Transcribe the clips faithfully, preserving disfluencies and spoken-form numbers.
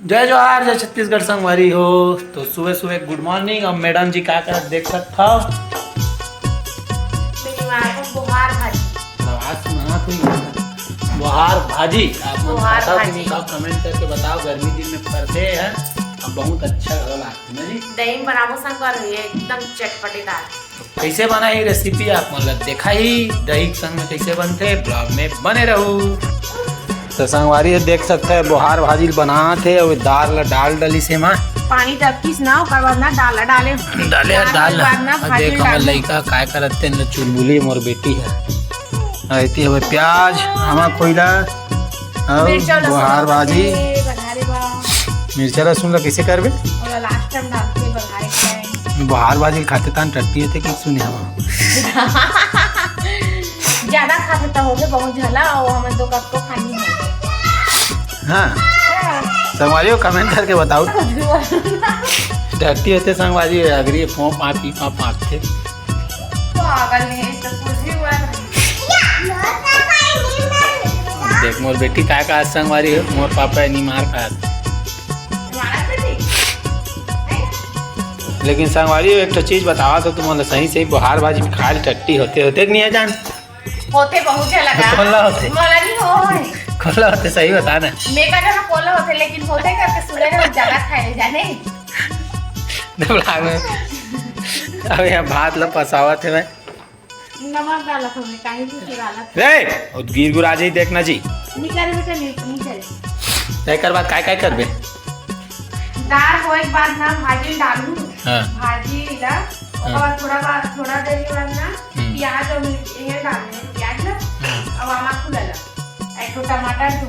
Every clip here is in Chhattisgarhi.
जय जोहार, जय छत्तीसगढ़ संगवारी हो। तो सुबह सुबह गुड मॉर्निंग। अब मैडम जी का करत देख सकत हव। मेरी माँ को बोहार भाजी। आवाज सुना थी। बोहार भाजी। आप मन बोहार खाता कि भाजी। नहीं खाओ, कमेंट करके बताओ। गर्मी दिन में पड़थे हैं, अब बहुत अच्छा घलो लागथे ना जी। दही में बनाबो संगवारी हो, एकदम चटपटेदार। तो कैसे बना ये रेसिपी, आप मन ला देखाही, दही के संग में कैसे बनथे, ब्लॉग में बने रहू। तो संगवारी हो देख सकत हव, बोहार भाजी बनात हे, अउ दाल ला डाल डलिस हे माँ। पानी टपकिस ना, ओकर बाद ना दाल ला डाले। डाले दाल, दाल के बाद ना अब भाजी देख, हमर डालना। लइका काय करत हे, न चुलबुली मोर बेटी हे। एती हवे प्याज, आमा खोइला, अउ मिर्चा लहसुन बोहार भाजी। के बघारे बा। मिर्चा लहसुन ला कैसे करबे? ओला लास्ट टाइम डालथे बघारे के टाइम। बोहार भाजी खाथे तान टट्टी होथे कि सुने हवा। ज्यादा खाथे त होथे बहुत झला, अउ हमन तो कतको खानी है। हाँ। हाँ। संगवारी हो कमेंट करके बताओ। टट्टी होथे संगवारी हो, अगरी पोंप आप ही पाप मारथे। पागल नहीं है, तो कुछ भी हुआ था। देख मोर बेटी काय का संगवारी हो, मोर पापा नहीं मार का। मारा तो नहीं। लेकिन संगवारी हो, एक ठो चीज बतावा तो तुमन ला सही सही, बोहार भाजी में खाल टट्टी होथे, होथे कि नहीं है जान? होथे बहुत झला का। कोन ला होथे? मोला नहीं हो। कोन ला होथे, सही बता ना। मैं का जगह कोन ला होथे, लेकिन होथे करके सुने ना ज्यादा खाए जाने। जब लाग में, अब यहाँ भात ला पसावत हे मैं। नमक डालत हवे, काहे भी डालत। रे, ओ गिर गुर आ जाई, देखना जी। निकाल बेटा, नि-, निकाल। एकर बाद काय काय करबे? दाल होए के बाद ना भाजी डालू। हाँ। भाजी ला, ओकर हाँ। बाद थोड़ा बाद, थोड़ा देर के बाद ना हम्म। प्याज अउ मिर्च ये डालने, प्याज ला, हाँ। अउ आमा खुला ला, एक ठो टमाटर दू।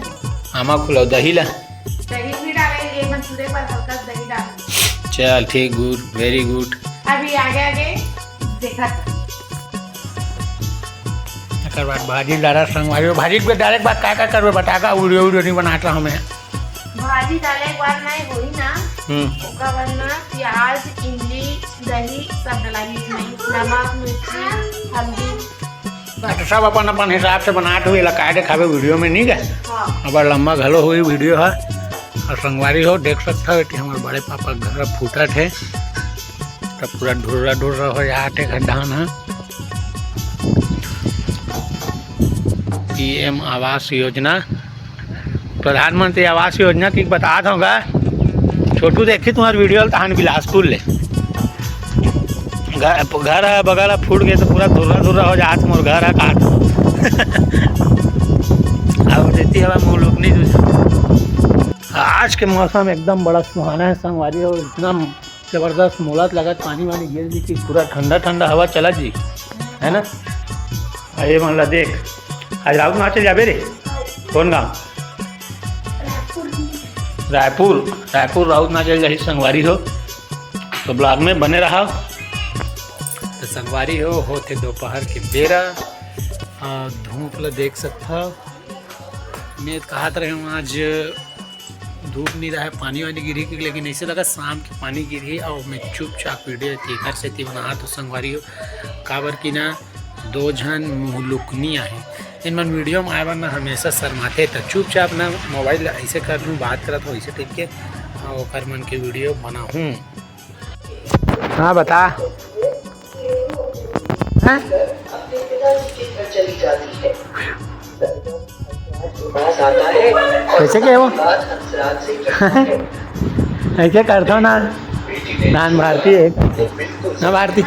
आमा खुला, दही ला। दही भी डाले, ये मंचूरियन पर हल्का दही डाल। चल ठीक, good, very good। अभी आगे आगे देखत। एकर बाद भाजी डारा संगवारी हो। भाजी के डारे के बाद का का करबे बता का, वीडियो वीडियो नहीं बनात रहा हमें। भाजी डाले के बाद नहीं होई ना, हम्म। ओकर बाद ना प्याज, इमली, दही सब डलाही, नहीं, नमक, मिर्ची, हल्दी, बस। अच्छा, सब अपन अपन हिसाब से बनात हुई, एला काय देखाबे वीडियो में, नहीं गे? हाँ। अब लंबा घलो हुई वीडियो है। और संगवारी हो देख सकत हव कि हमर बड़े पापा के घर फूटत हे, तब पूरा ढुर्रा ढुर्रा हो जात हे घर धान ह। पीएम आवास योजना, प्रधानमंत्री आवास योजना की बतात हव गा। छोटू देखी तुम्हार वीडियो तहान बिलासपुर ले। घर, घर है बगल है, फूट गए तो पूरा धुर्रा धुर्रा हो जात मोर घर है काट। अब देती हवा मुँह लोग नहीं दूसरा। आज के मौसम एकदम बड़ा सुहाना है संगवारी, और इतना जबरदस्त मोलत लगत पानी वानी गिर जी कि पूरा ठंडा ठंडा हवा चलत जी, है ना? अरे मन ला देख, आज राउत नाचे जाबे रे। कौन गाँव? रायपुर। रायपुर राउत नाचे जाही संगवारी हो, तो ब्लॉग में बने रहा। तो संगवारी हो, होथे दोपहर के बेरा, आ, धूप ला देख सकत हव। मैं कहत रहे हूँ आज धूप नहीं रहा, पानी वानी गिरी कि, लेकिन ऐसे लगा शाम के पानी गिरी और मैं चुपचाप वीडियो एकर सेती बनात हव संगवारी हो, काबर कि ना दो झन मुहलुकनी आहे, इन मन वीडियो में आए बर ना हमेशा शर्माथे, त चुपचाप ना मोबाइल ऐसे कर लूँ, बात करत हो ऐसे टाइप के, और ओकर मन के वीडियो बनाहूँ। हाँ बता। हाँ? कैसे क्या वो? ऐसे करता हूँ ना। नान भारती है। ना भारती।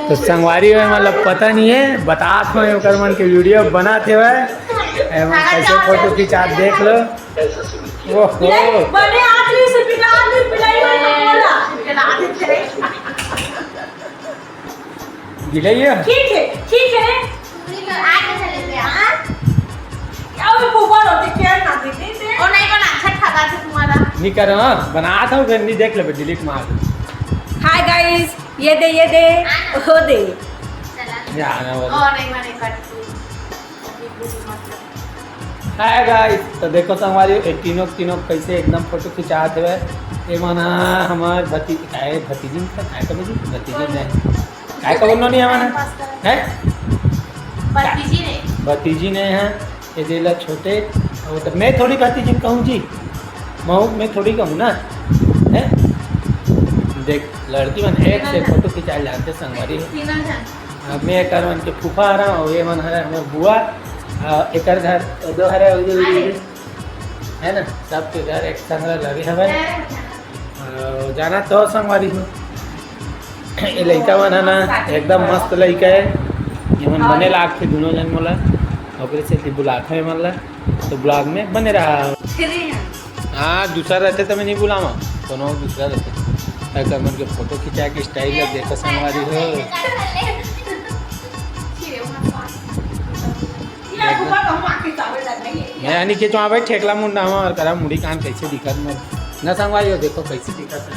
तो संगवारी हो, मतलब पता नहीं है, बतात हो ओकर मन के वीडियो बनात हे, एमन कैसे फोटो खिंचात देख लो। ओहो। बड़े आदमी से बिना आदमी बिलाई में बोला। बिलाई है? ठीक है, ठीक है। हाँ? क्या वो फूफा रोटी क्या ना देते थे? ओ नहीं बना, अच्छा खाबा थे तुम्हारा। नहीं कर, हाँ, बनात हूँ, फिर नहीं देख ले, डिलीट मार दे। हाय गाइस, ये दे, ये दे, वो दे। चला। या, ना, वो दे। ओ नहीं, मैंने कट की। हाय गाइस, तो देखो संगवारी, ये तीनों, तीनों कैसे एकदम फोटो खिंचात हवे। ये मना हमार भती-, काय भतीजी का, काय का भतीजी? भतीजी नहीं। काय का बोलना नहीं हमारा? हैं? भतीजी नहीं। भतीजी ने है, ये दे ला छोटे, और तो मैं थोड़ी भतीजी कहूँ जी, मैं मैं थोड़ी कहूँ ना, है? देख, लड़की मन एक से फोटो खिंचाए जाते संगवारी हो। अब मैं एकर मन के फूफा हरा, और ये मन हरे हमर बुआ, आ, एकर घर दो हरे, उधर, उधर, उधर, है ना? सबके घर एक संग लगे हवे। आ, जाना तो संगवारी हो, ये लइका मन है ना, एकदम मस्त लइका है। ये मन बने लागथे दोनों जन मोला, ओकरे सेती बुलाथों ये मन ला। तो vlog में बने रहा। हाँ, दूसरा रहते तो मैं नहीं बुलावा, कोनो दूसरा रहते। एकर मन के फोटो खिंचा के style ला देखो संगवारी हो। मैं यानी खिंचवा भाई ठेकला मुंडा हूँ और करा मुड़ी कान कैसे दिखत मोर। ना संगवारी हो, देखो कैसे दिखत है।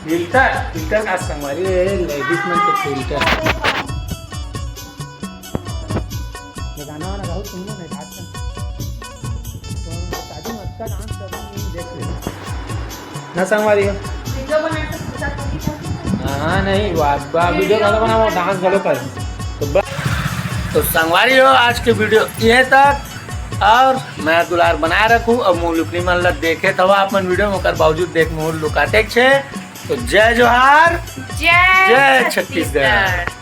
Filter, filter का संगवारी है, ladies मन के filter। ये गाना वाना बहुत सुंदर है, आज का। तो शादी में अच्छा dance कर रही है, देख ले। ना संगवारी हो? वीडियो बना के पूछा तो भी कर सकते हैं। हाँ, नहीं, वा-, वा-, वीडियो घलो बनाओ, dance घलो कर। तो ब-, तो संगवारी हो, आज के वीडियो ये तक। और मैं दुलार बनाए रखूँ। अब मुँह लुकनी मन ला देखे थवा अपन वीडियो में, ओकर बावजूद देख मुँह लुकाते छे। तो जय जोहार, जय जय छत्तीसगढ़। छत्तीसगढ़।